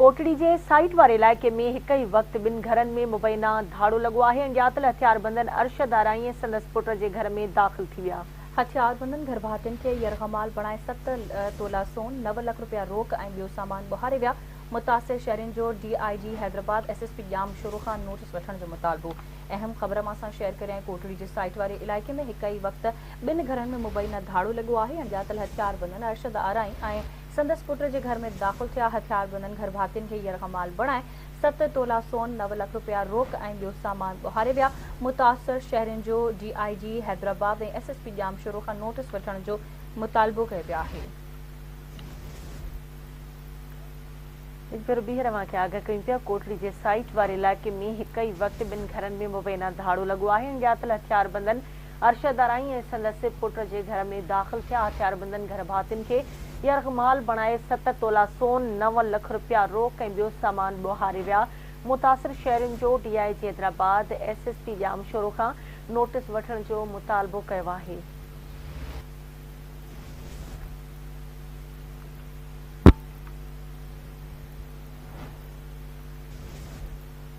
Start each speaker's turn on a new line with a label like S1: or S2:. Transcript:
S1: ڪوٽڙي جي سائيٽ واري علائقي ۾ هڪ ئي وقت ٻن گهرن ۾ مبينا ڌاڙو لڳو آهي، اڻڄاتل هٿياربندن ارشد آرائين ۽ سندس پٽ جي گهر ۾ داخل ٿي ويا.
S2: هٿياربندن گهرڀاتين کي يرغمال بڻائي ست تولا سون، نو لک رپيا روڪ ۽ ٻيو سامان ٻهاري ويا، متاثر شهرين جو D I G Hyderabad, S S P Jamshoro کان نوٽيس وٺڻ جو مطالبو. اهم خبر اوهان سان شيئر ڪريان ڪوٽڙي جي سائيٽ واري علائقي ۾ هڪ ئي وقت ٻن گهرن ۾ مبينا ڌاڙو لڳو آهي، اڻڄاتل هٿياربندن ارشد آرائين ۽ سندس پٽ جي گهر ۾ داخل ٿيا، هٿياربندن گهرڀاتين کي يرغمال بڻائي ست تولا سون، نو لک رپيا روڪ ۽ ٻيو سامان ٻهاري ويا، متاثر شهرين جو D I G Hyderabad ۽ S S P Jamshoro کان نوٽيس وٺڻ جو مطالبو ڪيو ويو آهي.
S1: هڪ ڀيرو ٻيهر اوهان کي آگاهه ڪيون پيا، ڪوٽڙي جي سائيٽ واري علائقي ۾ هڪ ئي وقت ٻن گهرن ۾ مبينا ڌاڙو لڳو آهي، اڻڄاتل هٿياربندن ارشد آرائين ۽ سندس پٽ جي گهر ۾ داخل ٿيا، هٿياربندن گهرڀاتين کي يرغمال بڻائي ست تولا سون، نو لک رپيا روڪ ۽ ٻيو سامان ٻوهاري ويا، متاثر شهرين جو D I G Hyderabad, S S P Jamshoro کان نوٽيس وٺڻ جو مطالبو ڪيو آهي.